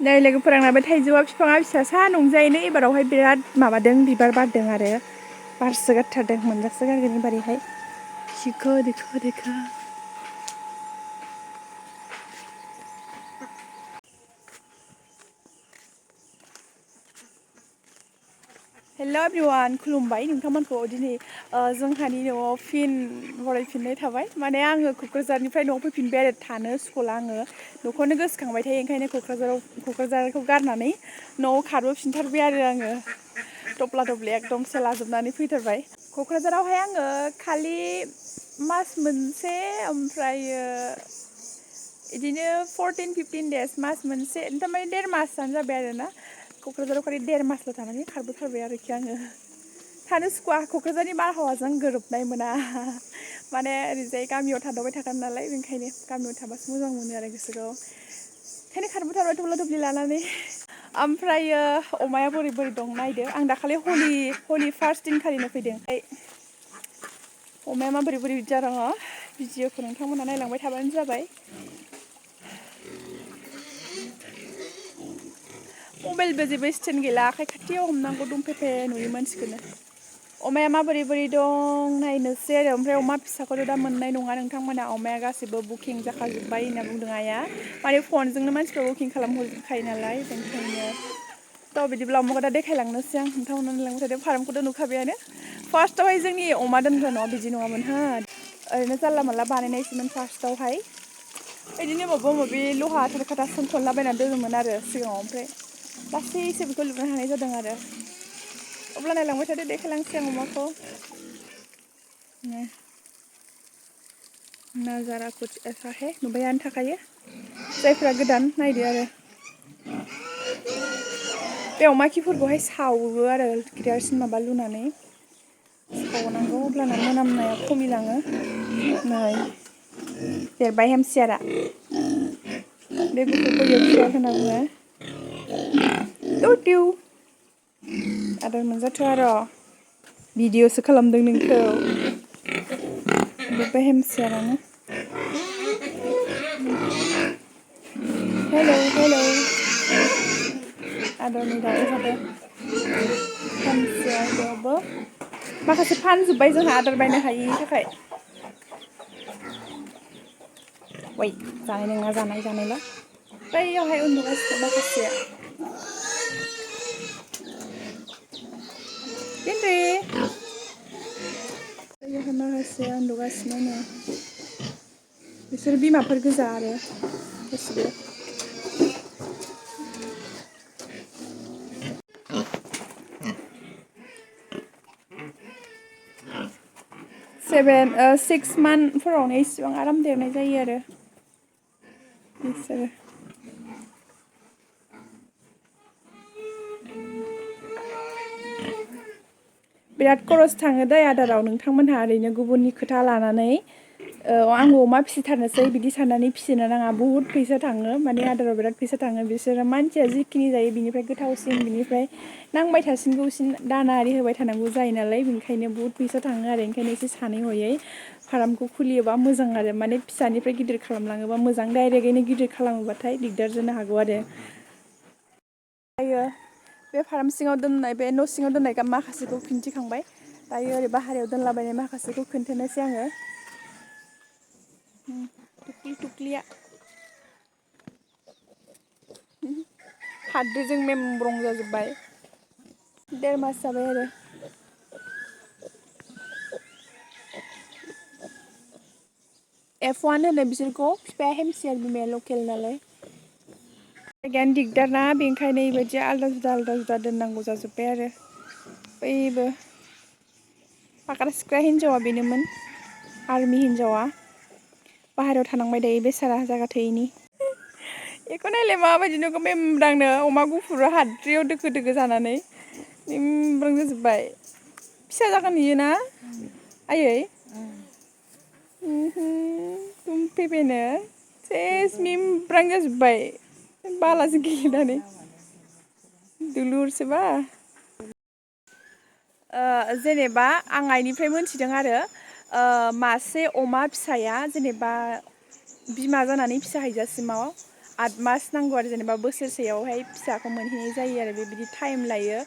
नै लोगोफोर आंना बे थाइजौआ बिफाङा फिसा सान्दुं जायैनो एबारावहाय बिराद माबादों बिबार बारदों आरो बारसो गारथारदों मोनजासो गारगोन एबारैहाय देखो देखो देखो हेल' एभ्रिवान खुलुमबाय नोंथांमोनखौ दिनै जोंहानि न'आव फिन बरायफिननाय थाबाय माने आङो क'क्राझारनिफ्राय न'आव फैफिनबाय आरो थानो स्कुला आङो न'खौनो गोसोखांबाय थायो ओंखायनो क'क्राझारखौ गारनानै न'आव खारबोफिनथारबाय आरो आङो थफ्ला थफ्लि एकदमसे लाजोबनानै फैथारबाय क'क्राझारावहाय आङो खालि मास मोनसे ओमफ्रायो बिदिनो 14-15 डेज मास मोनसे थारमाने 1.5 मासानो जाबाय आरोना क'क्राझाराव खालि 1.5 मासल' थानानै खारबोथारबाय आरोखि आङो थानो सुखुवा क'क्राझारनि बारहावाजों गोरोबनाय मोना माने ओरैजाय गामियाव थादावबाय थागोन नालाय ओंखायनो गामियाव थाबासो मोजां मोनो आरो गोसोखौ ओंखायनो खारबोथारबाय थफ्ला थफ्लि लानानै ओमफ्रायो अमाया बोरै बोरै दं नायदो आं दाखालि हलि फार्स्ट दिनखालिनो फैदों अमाया माबोरै बोरै जादों भिडिअखौ नोंथांमोना नायलांबाय थाबानो जाबाय मबाइलबो जेबो स्टेन्ड गैला आखाइ खाथियाव हमनांगौ दंफेफे नुयो मानसिखौनो अमाया माबोरै बोरै दं नायनोसै आरो ओमफ्राय अमा फिसाखौथ' दा मोननाय नङा नोंथांमोना अमाया गासिबो बुकिं जाखाजोब्बाय होनना बुंदों आइया माने फनजोंनो मानसिफ्रा बुकिं खालामहरजोबखायो नालाय ओंखायनो थ' बिदिब्ला अमाखौ दा देखायलांनोसै आं नोंथांमोना नायलांबाय थादो फार्मखौथ' नुखाबायानो फार्स्टआवहाय जोंनि अमा दोनग्रा न'आ बिदि नङामोन ओरैनो जानला मानला बानायनायसोमोन फार्स्टआवहाय बिदिनो माबा माबि लहा थरखाथा सोंखनलाबायनानै दोनोमोन आरो सिगाङाव ओमफ्राय लासैसो बेखौ लुनो हानाय जादों आरो अब्ला नायलांबाय थादो देखायलांसै आं अमाखौ नाजारा कुछ ऐसा है नुबायानो थाखायो जायफ्रा गोदान नायदो आरो बे अमा खिफोरखौहाय सावो आरो गिदिरसिन माबा लुनानै सावनांगौ अब्लाना मोनामनाया खमिलाङो नै देरबाय हेमसियारा बे गुफुरखौ य'कियार होनना बुङो टिउ आदार मोनजाथ'आ र' भिडिअ'सो खालामदों नोंखौ बे हेमसियारानो हेलौ आदारनि दावराव जादों हेमसियारखौबो माखासे फानजोब्बाय जोंहा आदार बायनो हायिनि थाखाय वै जानाय नङा जानायला बैयावहाय उन्दुगासिनो माखासेया दोनदे बैयावहाय माखासेया उन्दुगासिनो नो बिसोर बिमाफोर गोजा आरो गासिबो 6 मान्थफोरावनो इसिबां आराम देरनाय जायो आरो बिसोरो बिराद खरस थाङो दै आदाराव नोंथांमोनहा ओरैनो गुबुननि खोथा लानानै आंबो अमा फिसिथारनोसै बिदि साननानै फिसिनो नाङा बुहुत फैसा थाङो माने आदाराव बिराद फैसा थाङो बिसोरो मानसिया जिखिनि जायो बिनिफ्राय गोथावसिन बिनिफ्राय नांबाय थासिनगौसिन दाना आरि होबाय थानांगौ जायो नालाय बेनिखायनो बुहुत फैसा थाङो आरो ओंखायनो एसे सानै हयै फार्मखौ खुलियोबा मोजां आरो माने फिसानिफ्राय गिदिर खालामलाङोबा मोजां डाइरेक्टैनो गिदिर खालामोबाथाय दिगदार जानो हागौ आरो दायो बे फार्म सिङाव दोननाय बे न' सिङाव दोननाय माखासेखौ खिन्थिखांबाय दायो ओरै बाहेरायाव दोनलाबायनाय माखासेखौ खोन्थानोसै आङो टुक्लिया हाद्रिजों मेमब्रं जाजोब्बाय 1.5 मास जाबाय आरो F1 होनो बिसोरखौ बिफाया हेमसियार बिमाया लकेल नालाय जायगायानो दिगदार ना बेनिखायनो बेबायदि आलदा जुदा दोननांगौ जाजोब्बाय आरो बैबो फाख्रा सिख्रा हिन्जावा बेनोमोन आर्मि हिन्जावा बाहेरायाव थानांबाय दायो बेसारा जागा थोयैनि बेखौ नायलाय माबायदि नुगौ मेमब्रांनो अमा गुफुरा हाद्रियाव दोखो दोखो जानानै मेमब्रां जाजोब्बाय फिसा जागोन नुयोना आयै फैबायनो सेस मेमब्रां जाजोब्बाय बालाजों गेलेनानै दुलुरसोबा जेनेबा आं आइनिफ्राय मोनथिदों आरो मासे अमा फिसाया जेनेबा बिमा जानानै फिसा हैजासिमाव 8 मास नांगौ आरो जेनेबा बोसोरसेयावहाय फिसाखौ मोनहैनाय जायो आरो बेबायदि टाइम लायो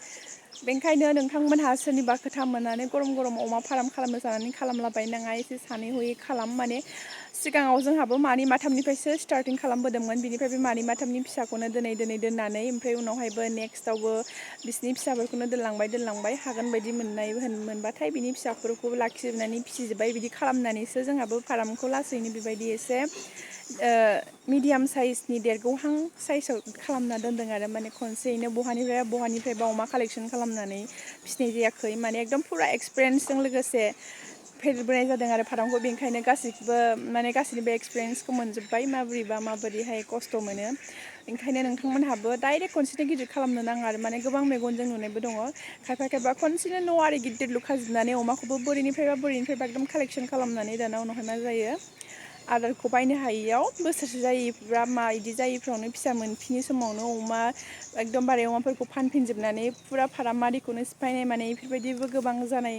बेनिखायनो नोंथांमोनहा सोरनिबा खोथा मोननानै गरम गरम अमा फार्म खालामनो जानानै खालामलाबायनाङा एसे सानै हयै खालाम माने सिगाङाव जोंहाबो मानै माथामनिफ्रायसो स्टार्टिं खालामबोदोंमोन बिनिफ्राय बे मानै माथामनि फिसाखौनो दोनै दोननानै ओमफ्राय उनावहायबो नेक्स्टआवबो बिसिनि फिसाफोरखौनो दोनलांबाय हागोन बायदि मोनबाथाय बिनि फिसाफोरखौबो लाखिजोबनानै फिसिजोब्बाय बिदि खालामनानैसो जोंहाबो फार्मखौ लासैनो बेबायदि एसे मिडियाम साइजनि देरगौहां साइजआव खालामना दोनदों आरो माने खनसेयैनो बहानिफ्रायबा अमा कालेक्सन खालामनानै फिसिनाय जायाखै माने एकदम फुरा एक्सपिरियेन्सजों लोगोसे फेदेरबोनाय जादों आरो फार्मखौ बेनिखायनो गासैनिबो एक्सपिरियेन्सखौ मोनजोब्बाय माबोरैहाय खस्थ' मोनो ओंखायनो नोंथांमोनहाबो डाइरेक्ट खनसेनो गिदिर खालामनो नाङा आरो माने गोबां मेगनजों नुनायबो दङ खायफा खनसेनो न' आरि गिदिर लुखाजोबनानै अमाखौबो बोरैनिफ्रायबा एकदम कालेक्सन खालामनानै दाना उनावहाय मा जायो आदारखौ बायनो हायियाव बोसोरसे जायैफ्रा बिदि जायैफ्रावनो फिसा मोनफिनि समावनो एकदमबारे अमाफोरखौ फानफिनजोबनानै फुरा फार्म आरिखौनो सिफायनाय माने बेफोरबायदिबो गोबां जानाय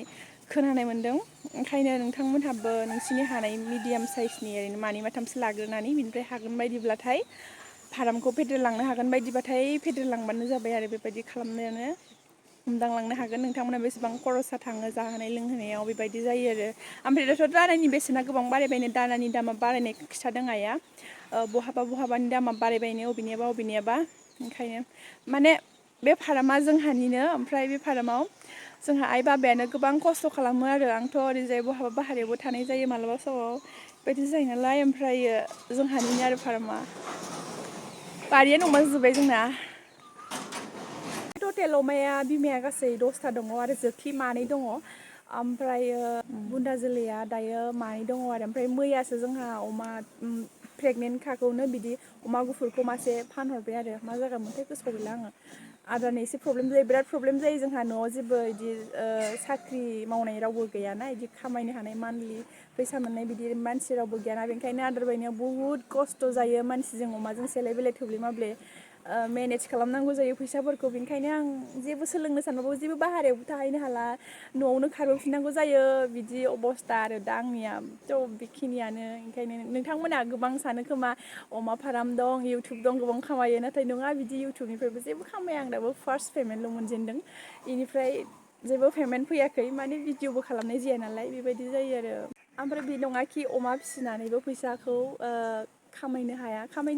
खोनानाय मोन्दों ओंखायनो नोंथांमोनहाबो नोंसिनि हानाय मिडियाम साइजनि ओरैनो मानै माथामसो लाग्रोनानै बिनिफ्राय हागोन बायदिब्लाथाय फार्मखौ फेदेरलांनो हागोन बायदिबाथाय फेदेरलांबानो जाबाय आरो बेबायदि खालामनायानो हमदांलांनो हागोन नोंथांमोना बेसेबां खरसा थाङो जाहोनाय लोंहोनायाव बेबायदि जायो आरो ओमफ्राय दाथ' दानानि बेसेना गोबां बारायबायनो दानानि दामा बारायनायखौ खिथादों आइया बहाबानि दामा बारायबायनो अबेनियाबा ओंखायनो माने बे फार्मा जोंहानिनो ओमफ्राय बे फार्माव जोंहा आइ बाबायानो गोबां खस्थ' खालामो आरो आंथ' ओरैजाय बहाबा बाहेरायावबो थानाय जायो मालाबा समाव बेबायदि जायो नालाय ओमफ्रायो जोंहानिनो आरो फार्मा बारिया नंबाजोबबाय जोंना टटेल अमाया बिमाया गासै 10था दङ आरो जोख्लि मानै दङ ओमफ्रायो बुन्दा जोलैया दायो मानै दङ आरो ओमफ्राय मैयासो जोंहा अमा प्रेगनेन्टखाखौनो बिदि अमा गुफुरखौ मासे फानहरबाय आरो मा जागोनमोनथाय गोसोआव गैला आङो आदारनि एसे प्रब्लेम जायो बिराद प्रब्लेम जायो जोंहा न'आव जेबो बिदि साख्रि मावनाय रावबो गैयाना बिदि खामायनो हानाय मान्थलि फैसा मोननाय बिदि मानसि रावबो गैयाना बेनिखायनो आदार बायनायाव बुहुत खस्थ' जायो मानसिजों अमाजों सेलाय बेलाय थोब्ले माब्ले मेनेज खालामनांगौ जायो फैसाफोरखौ बेनिखायनो आं जेबो सोलोंनो सानबाबो जेबो बाहेरायावबो थाहैनो हाला न'आवनो खारबोफिननांगौ जायो बिदि अबस्था आरो दा आंनिया थ' बेखिनियानो ओंखायनो नोंथांमोना गोबां सानो खोमा अमा फार्म दं इउटुब दं गोबां खामायो नाथाय नङा बिदि इउटुबनिफ्रायबो जेबो खामाया आं दाबो फार्स्ट पेमेन्टल' मोनजेनदों बेनिफ्राय जेबो पेमेन्ट फैयाखै माने भिडिअबो खालामनाय जाया नालाय बेबायदि जायो आरो ओमफ्राय बे नङाखि अमा फिसिनानैबो फैसाखौ खामायनो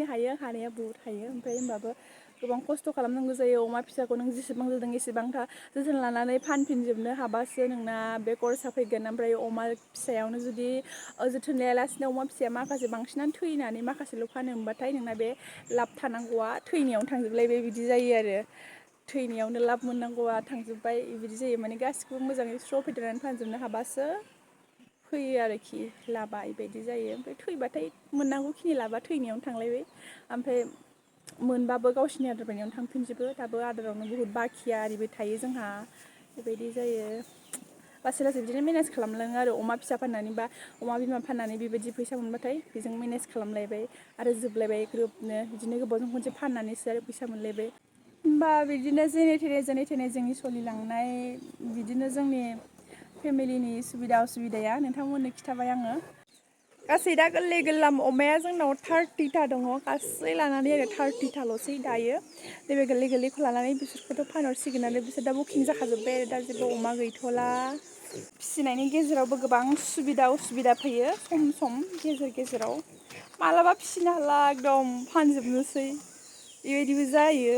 हायो हानाया बहुद हायो ओमफ्राय होमबाबो गोबां खस्थ' खालामनांगौ जायो अमा फिसाखौ नों जेसेबां जादों एसेबांथा जोथोन लानानै फानफिनजोबनो हाबासो नोंना बे खरसा फैगोन ओमफ्राय अमा फिसायावनो जुदि जोथोन लायालासिनो अमा फिसाया माखासे बांसिनानो थैनानै माखासेल' फानो होनबाथाय नोंना बे लाब थानांगौआ थैनायावनो थांजोबलायबाय बिदि जायो आरो थैनायावनो लाब मोननांगौआ थांजोब्बाय बिदि जायो माने गासिखौबो मोजाङै स्र' फेदेरनानै फानजोबनो हाबासो फैयो आरोखि लाबा बेबायदि जायो ओमफ्राय थैबाथाय मोननांगौखिनि लाबा थैनायावनो थांलायबाय ओमफ्राय मोनबाबो गावसिनि आदार बायनायावनो थांफिनजोबो दाबो आदारावनो बुहुत बाखिया आरिबो थायो जोंहा बेबायदि जायो लासै बिदिनो मेनेज खालामलाङो आरो अमा फिसा फाननानै बा अमा बिमा फाननानै बेबायदि फैसा मोनबाथाय बेजों मेनेज खालामलायबाय आरो जोबलायबाय ग्रोबनो बिदिनो गोबावजों खनसे फाननानैसो आरो फैसा मोनलायबाय होमबा बिदिनो जेने थेने जोंनि सोलिलांनाय बिदिनो जोंनि फेमिलिनि सुबिदा असुबिदाया नोंथांमोननो खिन्थाबाय आङो गासै दा गोरलै गोरलाम अमाया जोंनाव 30था दङ गासै लानानै आरो 30थाल'सै दायो नैबे गोरलै गोरलैखौ लानानै बिसोरखौथ' फानहरसिगोन आरो बिसोर दा बुकिं जाखाजोब्बाय आरो दा जेबो अमा गैथ'ला फिसिनायनि गेजेरावबो गोबां सुबिदा उसुबिदा फैयो सम गेजेराव मालाबा फिसिनो हाला एकदम फानजोबनोसै बेबायदिबो जायो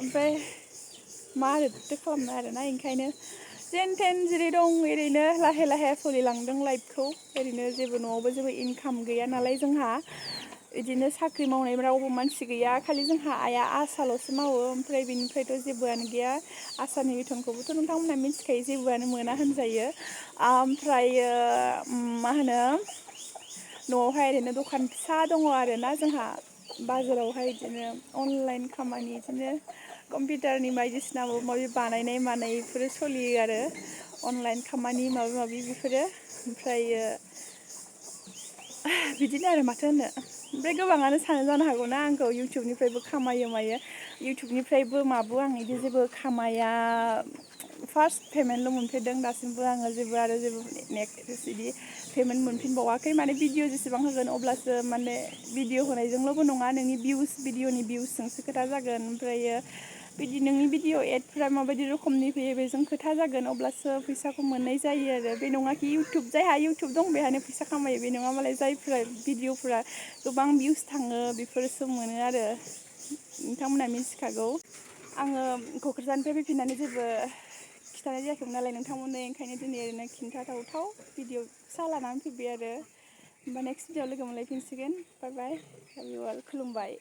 ओमफ्राय मा होनोथो खालामनो आरोना ओंखायनो जेन थेन जेरै दं ओरैनो लाहे सोलिलांदों लाइफखौ ओरैनो जेबो न'आवबो जेबो इनकाम गैया नालाय जोंहा बिदिनो साख्रि मावनाय रावबो मानसि गैया खालि जोंहा आइआ आसाल'सो मावो ओमफ्राय बेनिफ्रायथ' जेबोआनो गैया आसानि बेथनखौबोथ' नोंथांमोनहा मिथिखायो जेबोआनो मोना होनजायो ओमफ्रायो मा होनो न'आवहाय ओरैनो दखान फिसा दङ आरोना जोंहा बाजारावहाय बिदिनो अनलाइन खामानि बिदिनो कम्पिउटारनि बायदिसिना माबा माबि बानायनाय बेफोरो सोलियो आरो अनलाइन खामानि माबा माबि बेफोरो ओमफ्रायो बिदिनो आरो माथो होनो ओमफ्राय गोबाङानो सानो जानो हागौना आंखौ इउटुबनिफ्रायबो खामायो मायो इउटुबनिफ्रायबो आं बिदि जेबो खामाया फार्स्ट पेमेन्टल' मोनफेरदों दासिमबो आङो जेबो नेक्स्ट बिदि पेमेन्ट मोनफिनबावाखै माने भिडिअ जेसेबां होगोन अब्लासो माने भिडिअ होनायजोंल'बो नङा नोंनि भिडिअनि भिउसजोंसो खोथा जागोन ओमफ्रायो बिदि नोंनि भिडिअ एडफ्रा माबायदि रोखोमनि फैयो बेजों खोथा जागोन अब्लासो फैसाखौ मोननाय जायो आरो बे नङाखि जायहा इउटुब दं बेहानो फैसा खामायो बे नङा मालाय जायफ्रा भिडिअफ्रा गोबां भिउस थाङो बेफोरसो मोनो आरो नोंथांमोना मिथिखागौ आङो क'क्राझारनिफ्राय फैफिननानै जेबो खिन्थानाय जायाखैमोन नालाय नोंथांमोननो ओंखायनो दिनै ओरैनो खिन्थाथावथाव भिडिअ फिसा लानानै फैबाय आरो होमबा नेक्स्ट भिडिअ लोगो मोनलायफिनसिगोन बाय बाय लाभ इउ अल खुलुमबाय।